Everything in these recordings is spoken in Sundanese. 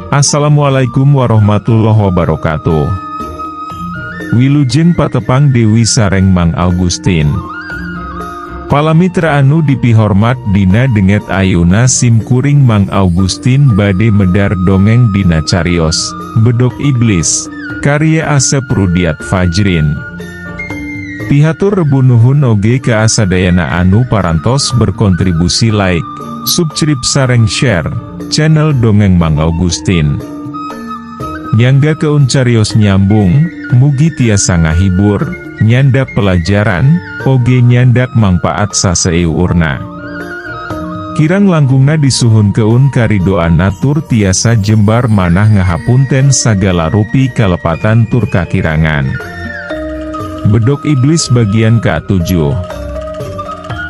Assalamualaikum warahmatullahi wabarakatuh. Wilujeng patepang Dewi sareng Mang Augustin. Palamitra anu dipihormat, dina dinten ayeuna sim kuring Mang Augustin bade medar dongeng dina carios Bedog Iblis karya Asep Rudiat Fajrin. Pihatur rebu nuhun oge ka sadayana anu parantos berkontribusi like, subscribe sareng share channel Dongeng Mang Augustin. Nyanggakeun carios nyambung, mugi tiasa ngahibur, nyandak pelajaran, oge nyandak mangpaat saseueurna. Kirang langkungna disuhunkeun karidoanna tur tiasa jembar manah ngahapunten sagala rupi kalepatan tur kakirangan. Bedog Iblis bagian ke-7.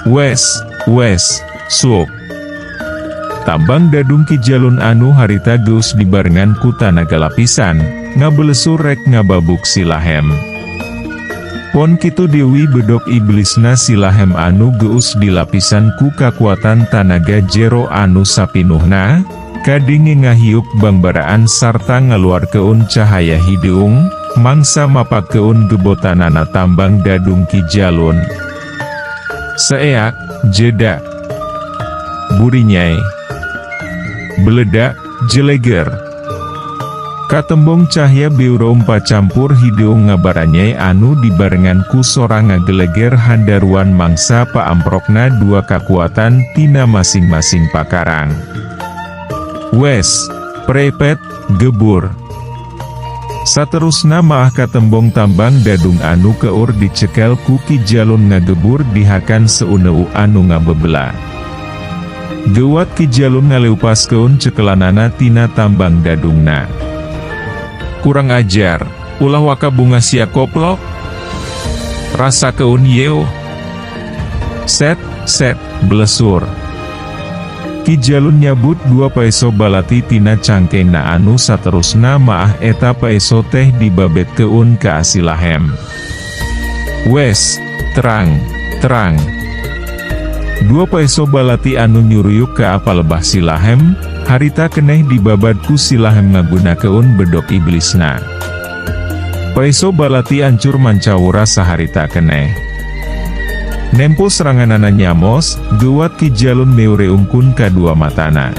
Wes, wes, sup. Tambang dadung Ki Jalun anu harita geus dibarengan ku tanaga lapisan, ngabelesur rek ngababuk Silahem. Pon kitu deui bedog iblisna Silahem anu geus dilapisan ku kakuatan tanaga jero anu sapinuhna, kadenge ngahiup bangbaraan sarta ngaluarkeun cahaya hideung, mangsa mapakkeun gebotanana tambang dadung Ki Jalun. Seeak, jedak. Burinyai. Beledak, jeleger. Katembong cahya beureum pacampur hideung ngabaranyai anu dibarengan ku sora ngageleger handaruan mangsa paamprokna dua kakuatan tina masing-masing pakarang. Wes, prepet, gebur. Saterusna maah katembong tambang dadung anu keur dicekel ku Ki Jalun ngagebur dihakan seuneu anu ngabebela. Gewat Ki Jalun ngaleupaskeun cekelanana tina tambang dadungna. "Kurang ajar, ulah waka bungah sia, koplok. Rasakeun yeuh. Set, set, blesur." Ki Jalun nyabut dua paeso balati tina cangkengna anu saterusna maah eta paeso teh dibabetkeun ka Silahem. Wes, terang, terang. Dua paeso balati anu nyuruyuk ka palebah Silahem, harita keneh dibabad ku Silahem ngagunakeun bedog iblisna. Paeso balati ancur mancawura saharita keneh. Nempo seranganana nyamos, gewat Ki Jalun meureumkeun kadua matana.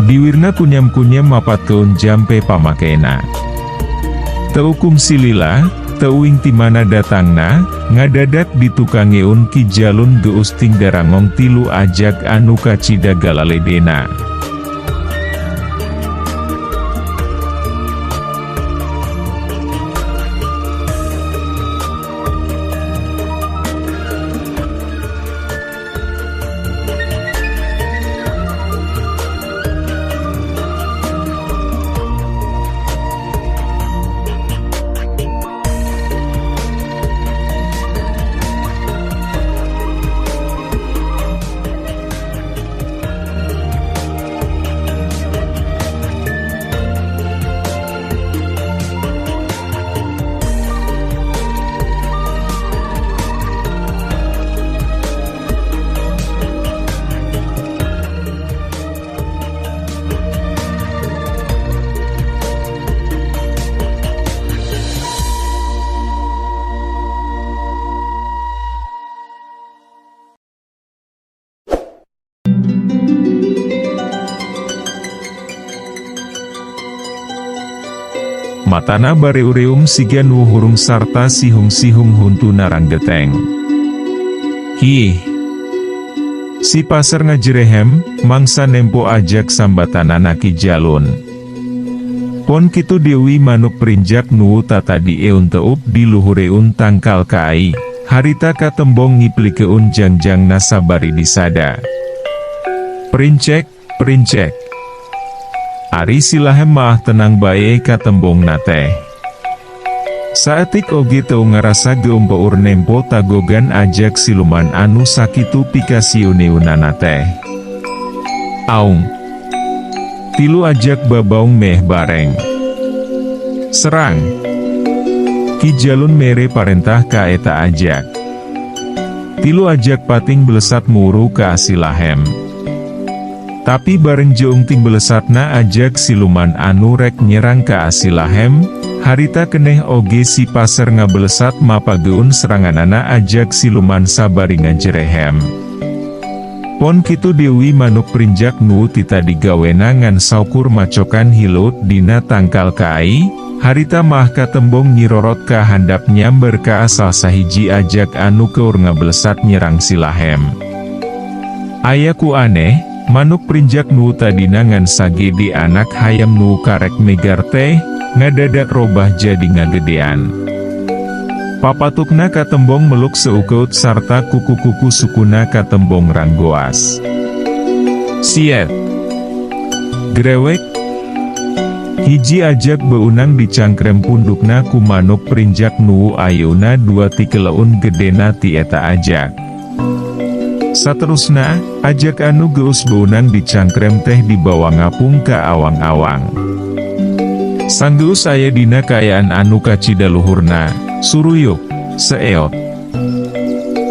Biwirna kunyam-kunyam mapatkeun jampe pamakena. Teu kungsi lila, teu uing timana datangna, ngadadak ditukangeun Ki Jalun geus tingdarangong tilu ajag anu kacida galaledena. Matana bareureum siga nu hurung sarta sihung-sihung huntu naranggeteng. "Hih!" Si Paser ngajerehem, mangsa nempo ajag sambatanana Ki Jalun. Pon kitu deui manuk prinjak nu tatadi eun teup di luhureun tangkal kai, harita katembong ngiplikeun jangjangna sabari disada. "Princek, princek." Ari Silahem maah tenang bae katembongna teh. Saetik oge teu ngarasa geumpeur nempo tagogan ajag siluman anu sakitu pikasieun-sieunana teh. Aung. Tilu ajag babaung meh bareng. "Serang!" Ki Jalun mere parentah ka eta ajag. Tilu ajag pating belesat muru ka Silahem. Tapi bareng jeungting belesatna ajag siluman anu rek nyerang ka si Lahem, harita keneh oge si Paser ngabelesat mapageun seranganana ajag siluman sabari ngajerehem. Pon kitu deui manuk prinjak nu ti tadi gawena ngan saukur macokan hileut dina tangkal kai, harita mah katembong nyirorot ka handap nyamber ka asal sahiji ajag anu keur ngabelesat nyerang si Lahem. Aya ku aneh, manuk prinjak nu tadina ngan sagede anak hayam nu karek megar teh, ngadadak robah jadi ngagedean. Papatukna katembong meluk seukeut sarta kuku-kuku sukuna katembong ranggoas. Siet! Grewek! Hiji ajag beunang dicangkrem pundukna ku manuk prinjak nu ayeuna dua tikeleun gedena ti eta ajag. Saterusna, ajag anu geus beunang dicangkrem teh dibawa ngapung ka awang-awang. Sanggeus aya dina kaayaan anu kacida luhurna, suruyuk, seeot.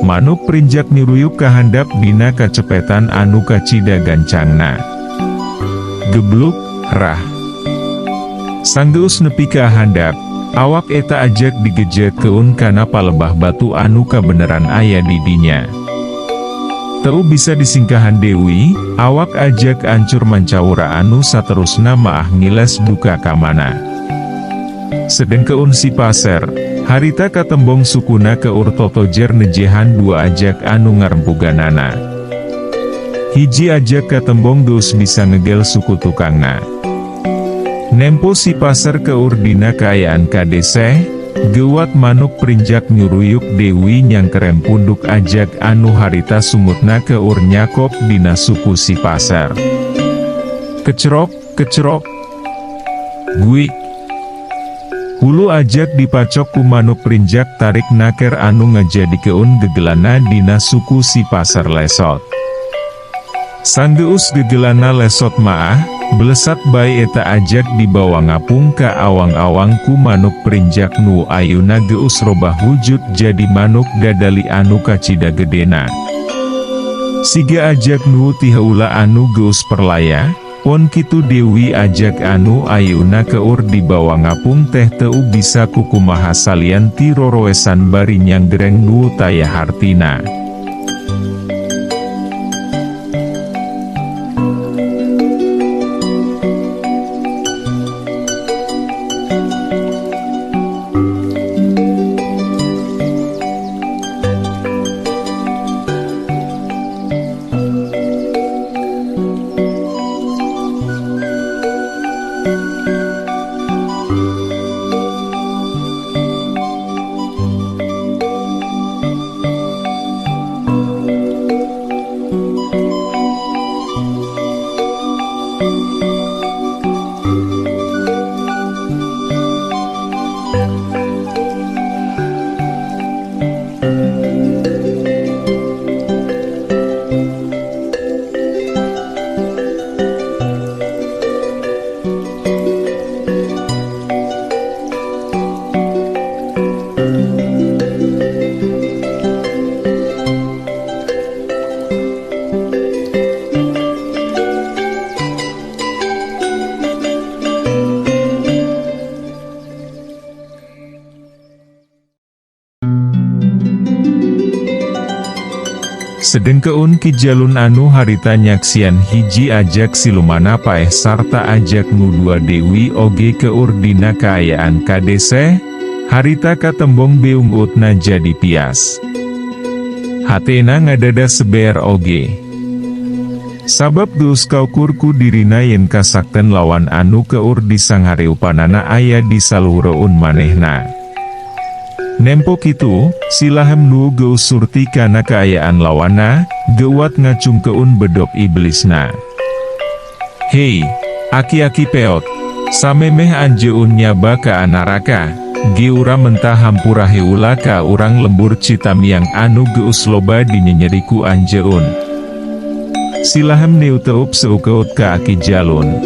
Manuk prinjak nyuruyuk ka handap dina kacepetan anu kacida gancangna. Gebluk, rah. Sanggeus nepi ka handap, awak eta ajag digejetkeun kana palebah batu anu kabeneran aya di dinya. Teu bisa disingkahan deui, awak ajag ancur mancawura anu saterusna maah ngiles duka ka mana. Sedengkeun si Paser, harita katembong sukuna keur totojer nejehan dua ajag anu ngarempuganana. Hiji ajag katembong geus bisa ngegel suku tukangna. Nempo si Paser keur dina kaayaan kadeseh, geuwat manuk prinjak nyuruyuk deui nyangkerem punduk ajag anu harita sungutna keur nyakop dina suku si Paser. Kecrok, kecrok. Guik. Hulu ajag dipacok ku manuk prinjak tarik naker anu ngajadikeun gegelana dina suku si Paser lesot. Sanggeus gegelana lesot maah, belesat bae eta ajag dibawa ngapung ka awang-awang ku manuk prinjak nu ayeuna geus robah wujud jadi manuk dadali anu kacida gedena. Siga ajag nu ti heula anu geus perlaya, pon kitu deui ajag anu ayeuna keur dibawa ngapung teh teu bisa kukumaha salian ti roroesan bari nyanggereng nu taya hartina. Sedengkeun Ki Jalun anu harita nyaksian hiji ajag silumana paeh sarta ajag nu dua deui oge keur dina kaayaan kadeseh, harita katembong beungutna jadi pias. Hatena ngadada seber oge. Sabab geus kaukur ku dirina yen kasakten lawan anu keur disanghareupanana aya di saluhureun manehna. Nempo kitu, si Lahem nu geus surti kana kaayaan lawanna, geuwat ngacungkeun bedog iblisna. Hei, aki-aki peot, samemeh anjeun nyaba ka anaraka, geura mentah hampura heula ka urang lembur Citamiang anu geus loba dinyenyeri ku anjeun. Si Lahem neuteup seukeut ka Aki Jalun.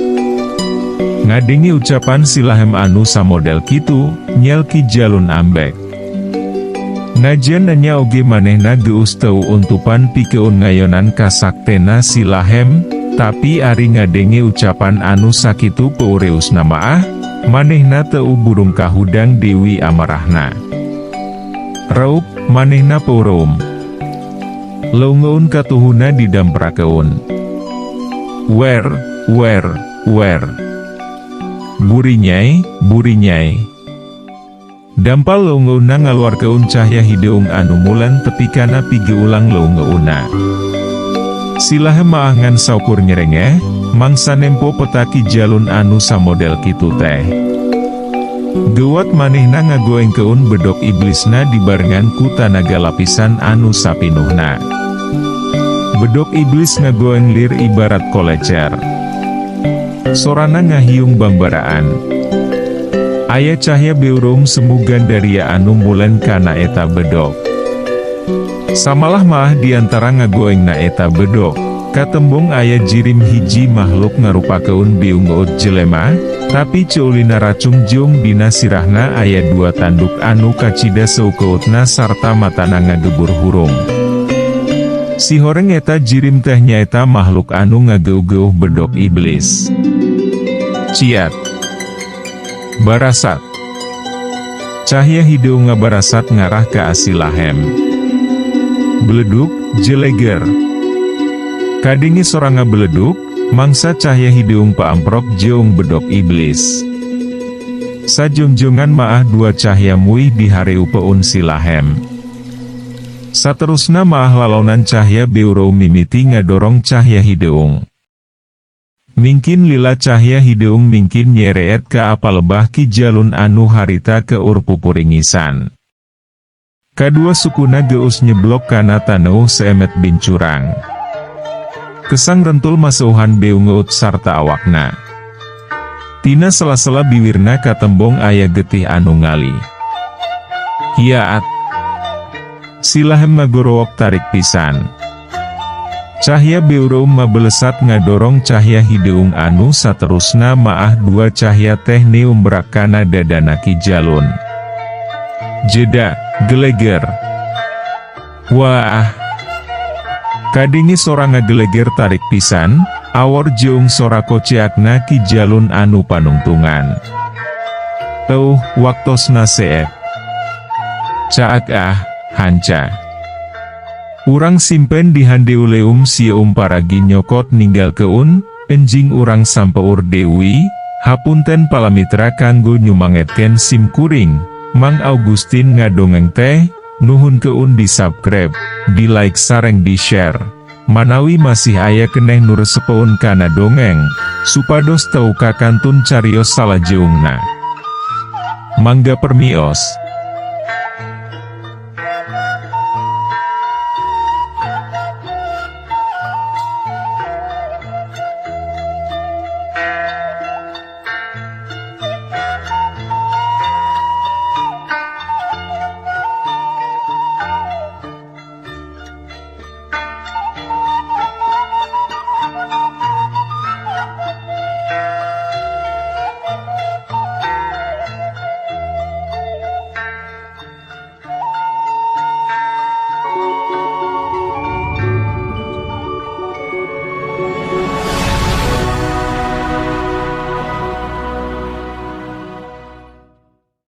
Ngadenge ucapan si Lahem anu samodel kitu, nyel Ki Jalun ambek. Najan nanya oge manehna geus teu untupan pikeun ngayonan kasaktena si Lahem, Tapi ari ngadenge ucapan anu sakitu peureusna maah, manehna teu burung kahudang deui amarahna. Reup, manehna peureum. Leungeun katuhuna didamprakeun. Wer, wer, wer. Burinyai, burinyai. Dampal leungeunna ngaluarkeun cahya hideung anu mulen tepi kana pigeulang leungeunna. Si Lahem maah ngan saukur nyerengeh, mangsa nempo peta Ki Jalun anu samodel kitu teh. Gewat manehna ngagoengkeun bedog iblisna dibarengan ku tanaga lapisan anu sapinuhna. Bedog iblis ngagoeng lir ibarat kolecer. Sorana ngahiung bangbaraan. Aya cahya beureum semu gandaria anu mulen kana eta bedog. Samalah maah diantara ngagoengna eta bedog, katembong aya jirim hiji makhluk ngarupakeun biungeut jelema, tapi ceulina racung jeung dina sirahna aya dua tanduk anu kacida seukeutna sarta matana ngagebur hurung. Sihoreng eta jirim teh nyaeta makhluk anu ngageuh-geuh bedog iblis. Ciat. Barasat. Cahya hideung ngabarasat ngarah ka Si Lahem. Beleduk, jeleger. Kadenge sora ngabeleduk, mangsa cahya hideung paamprok jeung bedog iblis. Sajongjongan maah dua cahya muih dihareupeun Si Lahem. Saterusna maah lalonan cahya beureum mimiti ngadorong cahya hideung. Mingkin lila cahya hideung mingkin nyereet ka apalebah Ki Jalun anu harita keur pupuringisan. Kadua sukuna geus nyeblok kana taneuh seemet bincurang. Kesang rentul maseuhan beungeut sarta awakna. Tina sela-sela biwirna katembong aya getih anu ngali. Hiaat. Si Lahem ngagorowok tarik pisan. Cahya beureum mabelesat ngadorong cahya hideung anu saterusna maah dua cahya teh niumbrak kana dadana Ki Jalun. Jeda, geleger. Waah. Kadenge sora ngageleger tarik pisan, awor jeung sora koceakna Ki Jalun anu panungtungan. Euh, waktosna seep. Caak ah, hanca. Urang simpen di handeuleum sieum paragi nyokot ninggalkeun, enjing urang sampeur deui, hapunten palamitra kanggo nyumangetkeun sim kuring, Mang Augustin ngadongeng teh, nuhunkeun di subscribe, di like sareng di share. Manawi masih aya keneh nu resepeun kana dongeng, supados teu kakantun carios salajeungna. Mangga permios.